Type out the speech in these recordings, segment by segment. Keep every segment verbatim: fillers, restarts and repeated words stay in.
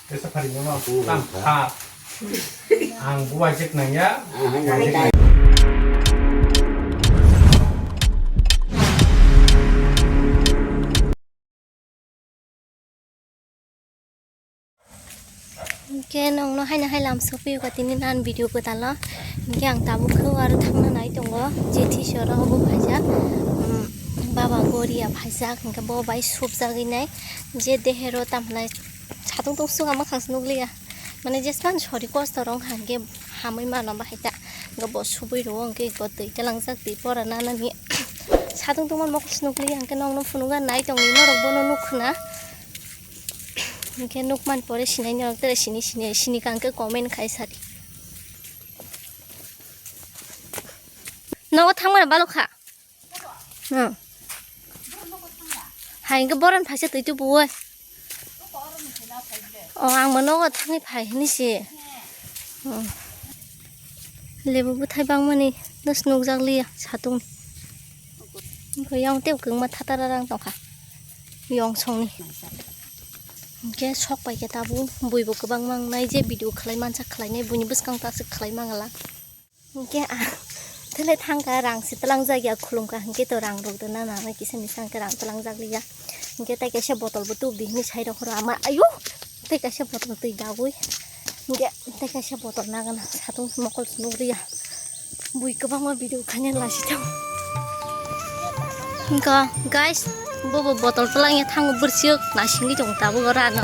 Tesa phari no tam kha. Ang buai jek nang ya. Hingke nongno haino hai lam sophiyo ka tini nan video kwtalo. Hingke ang tabuk khe aro thangna nai tongo. Jethi soro obo phaijak. Baba goria phaijak hingke bo bai supjagwi nai. Je dehero tamhlai satung tung sung ama khang nukliya. Mane jespan sori kosto rong hangke hamwi mano bahai ta. Hingke bo subui rwo hingke bo twi talangjak twi pora nanani. Satung tungma mokol nukliya hingke nongno phunukna nai tongwi norok bono nukhna. Hingke nukman pore sinai norok tere sini sini sini kangke comment khai sadi. Nogo thangmani balok kha. Hmm. Hai hingke boron phaisa twi tubu oi. O ang bo nogo thangwi phai hini si. Hmm. Lebu bwthai bangmani dos nukjak liya satung. Hingke yang tei kwbangma thatara rang tongkha. Yong songni. Hingke sok pai khe tabuk buibo kwbang mangnai je video khlai mansa khlainai buini bwskang ta aswk khlai mangala. Hingke ah, tele thangka rang si tlangjak ya khulumka hingke to rang rok dona nanai kisa misa hingke rang tlangjak liya. Hingke tai kaisa botol bo tubdi hini sai rok horo ama ayo. Tai kaisa botol twi dagwi. Hingke tai kaisa botol nagana satung mokol nugriya. Bui kwbangma video khaina lasi tong. Hingke guys, bobo botol twlangya thango bwrchuk nasingwi tong tabuk oro ano.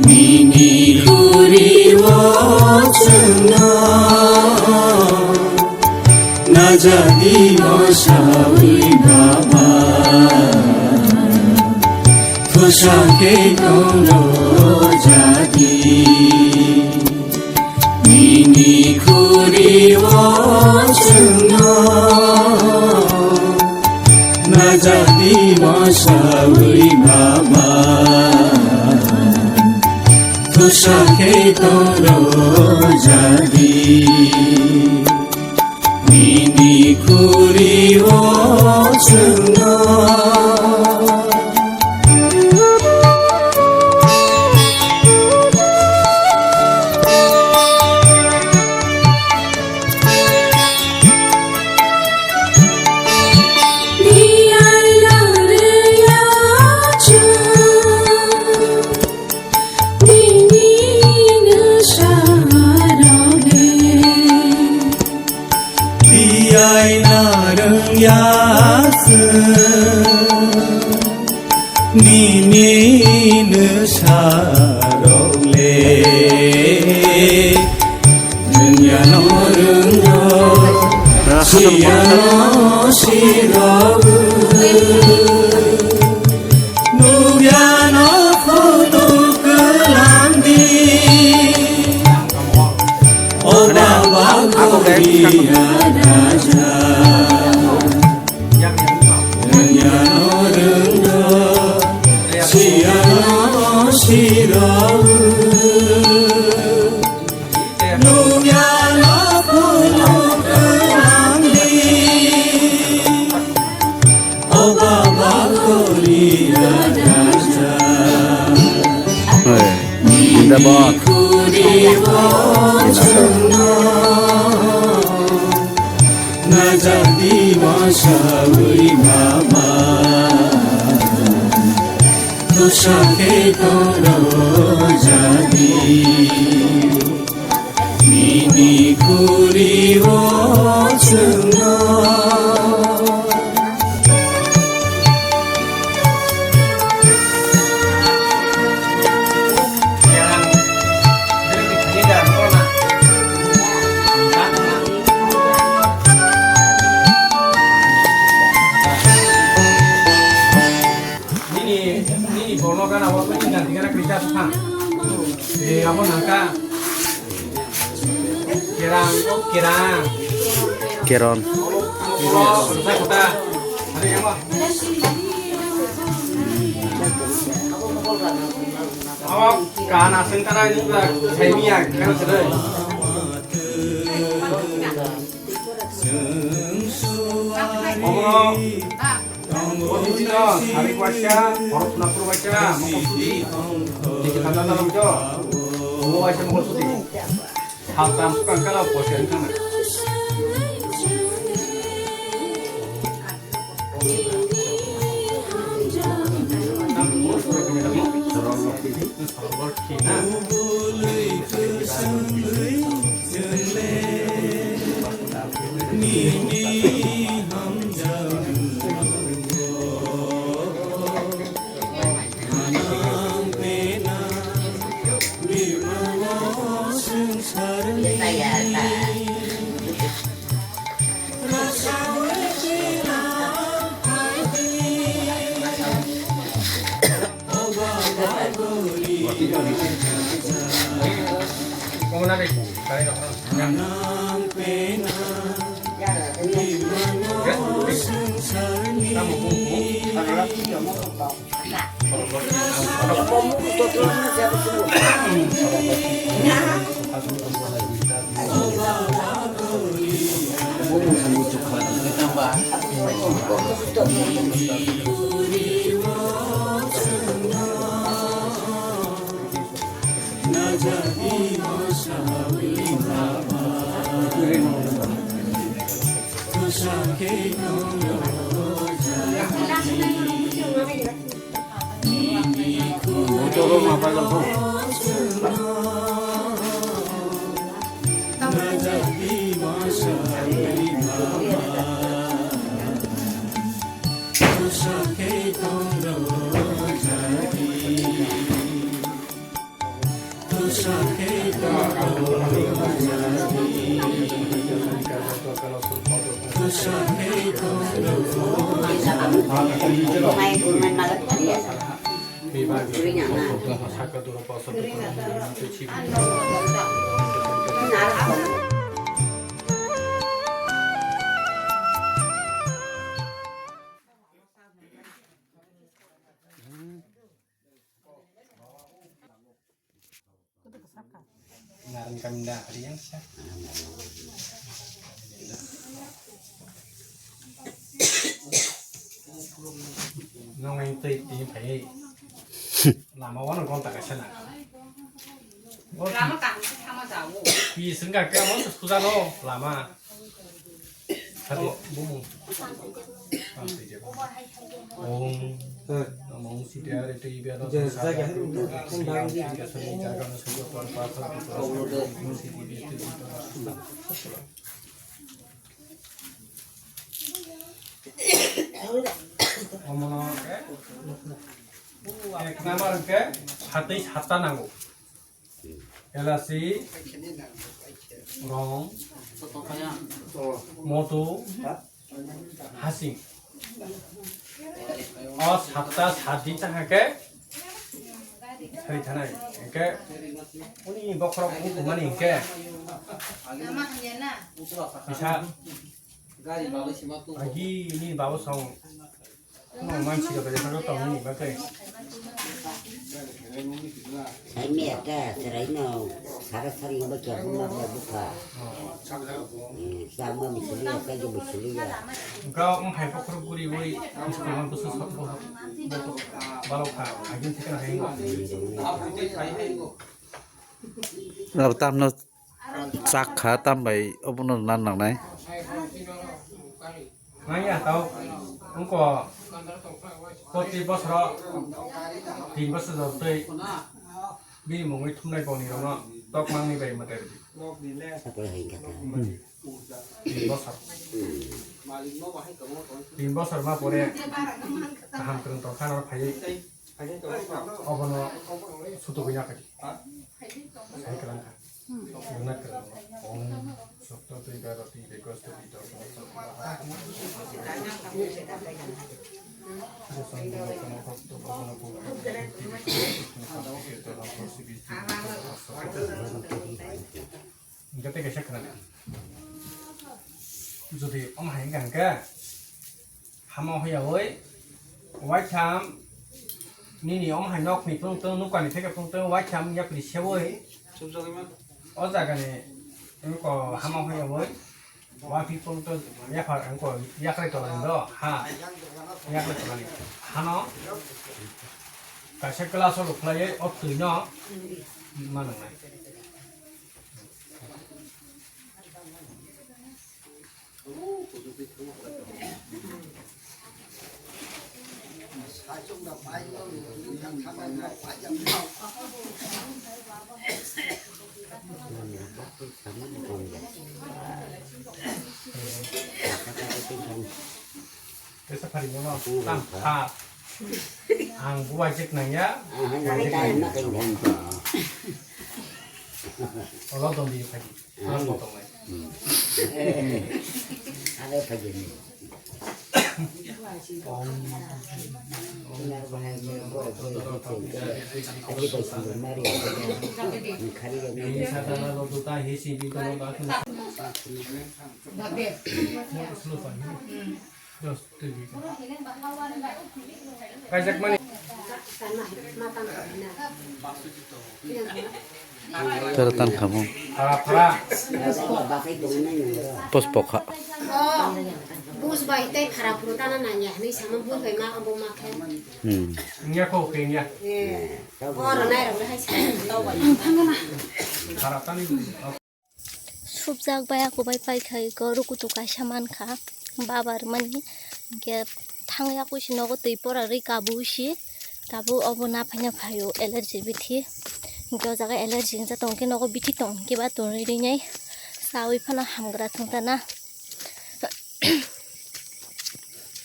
Nini khuri o chwngno najadi mosawi baba. Thusa khe tonglo jadi. Nini khuri o chwngno najadi mosawi baba. Thusa khe tonglo jadi. Nini khuri o chwngno. Tiyai narwng ya chwng nini nwsarok le. Nwng ya no rwng rw, siya no sirok. Nukya no phunuk kwlangdi. O baba Korea raja. Rwngya no rwngdo, siya no siro. Nukya no phunuk kwlangdi. O baba Korea raja. Hey, Zindabad. Khuri o chwngno najadi mosawi baba. Thusa khe tonglo jadi. Nini khuri o chwngno. Nini, nini bolno gana o, nini nanti gana kerja tukang. Eh, apa nangka? Kerang, oh, kerang. Keron. Oh, kota, kota. Ada yang apa? Oh, kana sengkara ini udah saya minyak, kan sudah. Chwng suari Bono, bono sari waisa, borok suna puru waisa, mokol suti. Tiki tanda tanda mucho. Omo waisa mokol suti. Hal tam suka kala posi ang kana. Ngaran kami da Rian sa. Nong yang tei tei pai. Lama wana gonta kaisa na. Lama kaham se thama jago. Pi sengka ke mo suja no lama. Sati bumung. Om. Namo siti are te ibya no. Omono ek number ke hatwi satta nango. Elachi, rong, motu, hasing. O satta sat din tangha ke sari thanai. Ke uni bokhorok tumani ke. Bisa agi ni babu song. Saimya ta chwraino sara sari wngba khe buma bai bupha. Chama misiliya, chaija misiliya. Ga wng hai bokhorok guriwi school-o busu sok bokhorok balok kha, agin thikna hai. Tamno Chak kha, tam bai obono nan nangnai. Nangya tau, wngko, proti bosoro, tin bosor jotoi, bini mungwi thumnai boni rokno, tok mangni bai mwtai rwdi. Sakle hai kha ta. Tin bosor. Tin bosor ma pore, kaham kwrwng tong kha, norok phaiwi. Obono sutugwi naphai di. Sai kwlangkha. Rwna kwrwng. Om sotto twi baro twi bekosto twi dorso. Hingke tei kaisa khna. Jodi omo hai wngkha hingke, hamo hoyawi waitham nini omo hai nokni phungtwng, nukani theke phungtwng waitham yapri sewi o jagani wngko hamo hoyawi Wa people to yaphar angko yakrai tolani do ha. Yakrai tolani. Hano kaisa class o rwkhlaiwi o twino manangnai. Tesa phari no tam kha. Ang buai jek nang ya. Buai jek nang ya. Olo don di phai. Olo potong nai. Ada phai ni. Kaijakmani. Tara tan khamung. Phara, phara. Pos pokha. O, bus bai tei phara phuru tana nanya hinwi sama bus bai ma abo ma khe. Hmm. Nya kho khe nya. Eh. O ronai rok hai sa. Phara tani. Subjak bai ako bai paikha iko rukutu kaisa mankha baba rwmani, hinkhe thangwi ako si nogo twi pora rwi kabui si tabuk obo naphaina phaio allergy bithi, hinkhe o jaga allergy wngjak tong khe nogo bithi tong hinkhe ba tonwi rinai chawi phano hamgra thwng tana.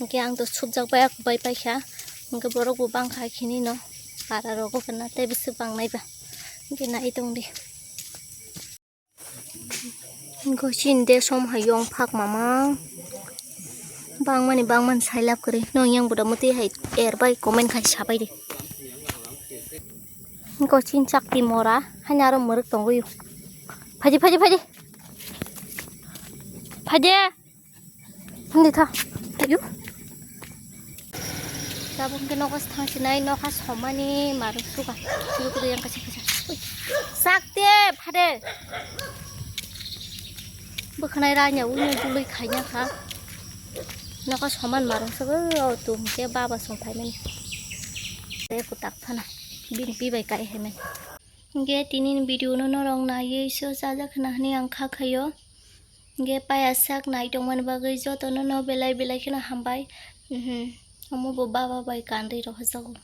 Hinkhe ang to subjak bai ako bai paikha, hinkhe borok bo bangkha khini no para rogo kana tei bwswk bangnai ba hinkhe nai tongdi. Gochin de som hai yong phak mama. Bangmani bangmani sailap kwrwi. Nong yang buda muti hai er bai comment khai sabai de. Gochin chakti mora. Hani aro muruk tongwi. Phaji, phaji, phaji. Phaji. Hindi tha. Ayo. Tabuk hwnkhe nokha thang sinai, nokha somani marung suga. Suga kudu yang kaisa kaisa. Ui. Sakte phade. Bwkhanai ranya unya jului khaina kha. Nokha soman marung suga o tum hwnkhe baba song phaimani. Te kutak phana. Bini pi bai kai hai mani. Hwnkhe tini ni video no norok naiwi so chajak khna hwnwi ang kha khaio. Hwnkhe paya sak nai tongmani bagwi jotono no belai belai kheno hambai. Mhm. Omo bo baba bai kanrwi rohorjago.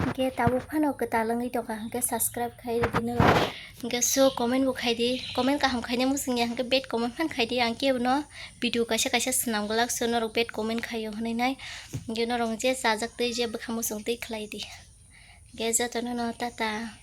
Hwnkhe tabuk phano kwtal wngwi tongkha, hwnkhe subscribe khai rwdi norok. Hwnkhe so comment bo khaidi, comment kaham khaina muchungya, hwnkhe bad comment phan khaidi, ang kebono video kaisa kaisa swnam glak, so norok bad comment khaio hwnwi nai. Hwnkhe norok je chajak twi je bwkha muchung twi khlaidi. Hwnkhe jotono no tata.